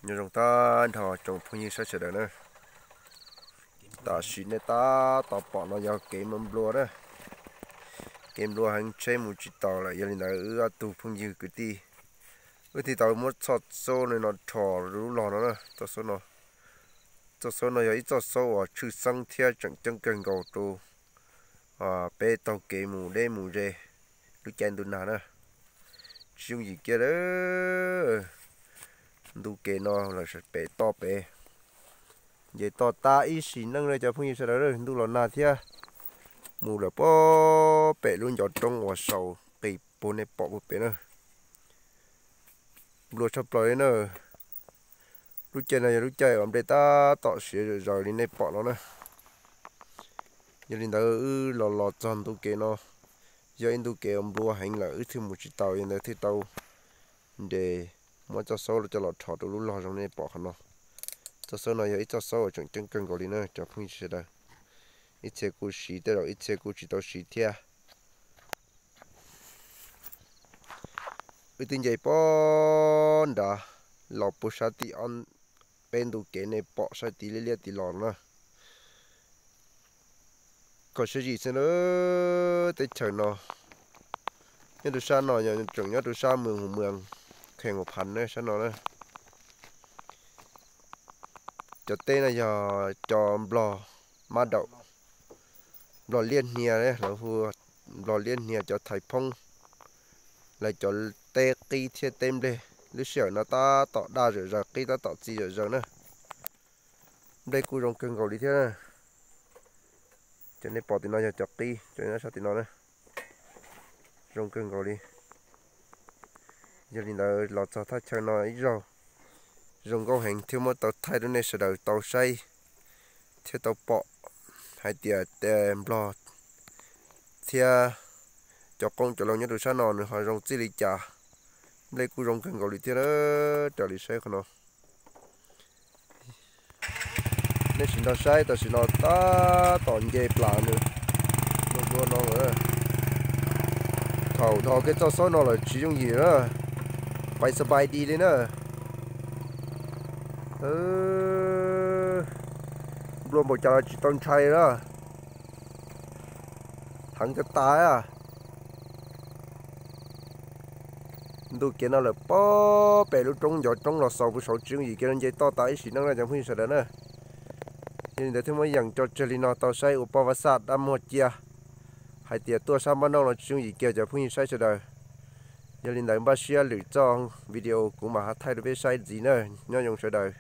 Nyob zoo tag nrho tsoom phooj ywg saib sawv daws na. Tam sim nej tab tom pom no yog kev mus nplua na. Kev nplua heev, tsheb mus tsis taus lawm, yog li ntawd wb ob tug phooj ywg kwv tij wb thiaj tau muab txoj xauv no rho lub log no na. Txoj xauv no yog ib txoj xauv uas tshwj xeeb thiab tseem ceeb kawg nkaus rau peb taug kev mus deb mus ze lub caij ntuj nag na. Tsis yooj yim kiag lawm. Ntu kev no lawm pem toj pem, nce toj tag ib sim neej na cov phooj ywg sawv daws, ntuj los nag thiab. Mus lawm puag pem lub ncov roob uas sau qis puag nej pom puag pem na. Nplua tshaj plaws li na. Lub caij no yog lub caij uas nplej tab tom siav zom zaws li nej pom no na. Yog li ntawd wb los los txog ntu kev no, yog ib ntu kev uas nplua heev lawm wb thiaj mus tsis taus, yog ntawd thiaj tau nres muab txoj xauv coj los rho rau lub log zoo nej pom qhov no. Txoj xauv no yog ib txoj xauv uas tseem ceeb kawg nkaus li na cov phooj ywg sawv daws. Ib txhia kuj siv tej zaum ib txhia kuj tsis tau siv thiab. Wb twb nce puag nrad los puag sab tim peb ntu kev nej pom saib tid liab liab tid los na. Kom siab zim xwb na, teb chaws no nyob rau sab no yog tseem nyob rau sab Mws Hus Mws, khees Hus Phav na sab no na. Cov teb no yog cov nplog mab daum, nplog liab hnia, lawv hu nplog liab hnia, cov thaiv phoob, lawv cov teb qib thiab teb nplej. Lub sij hawm no tab tom daj zom zaws, qib tab tom txi zom zaws na. Nplej kuj zoo kawg nkaus li thiab na. Cov nej pom tim no yog cov qib, cov nyob sab tim no na. Zoo kawg nkaus li. Yog li ntawd los txog thaj chaw no ib zaug, zoo nkauj heev thiab muab tau thaij rau nej sawv daws tau saib thiab tau pom hais tias nplog thiab cov qoob cov loo nyob rau sab no nws ho zoo txij li cas. Nplej kuj zoo kawg nkaus li thiab na. Raws li saib qhov no, nej sim nrog saib tam sim no tab tom nce plas nws, nplua no lawm. Thaum dhos kiag txoj xauv no lawm tsis yooj yim na, pais xab pais di li na. Nplua npaum cas los tsis tau ntshai na. Heev tas tas. Ntu kev no lawm puag pem lub roob ncov roob los xaus puag saud tsis yooj yim kiag, nce toj tas ib sim neej na cov phooj ywg sawv daws na. Yog li ntawd thiaj muab yees tso tseg li no tau saib ua poj vaj xaj dab muag cia hais tias tuaj sab npab noog los tsis yooj yim kiag cov phooj ywg saib sawv daws. Yog li ntawd npaj siab lwm txoj video kuv mam ho thaij rau peb saib ntxiv na. Nyob zoo sawv daws.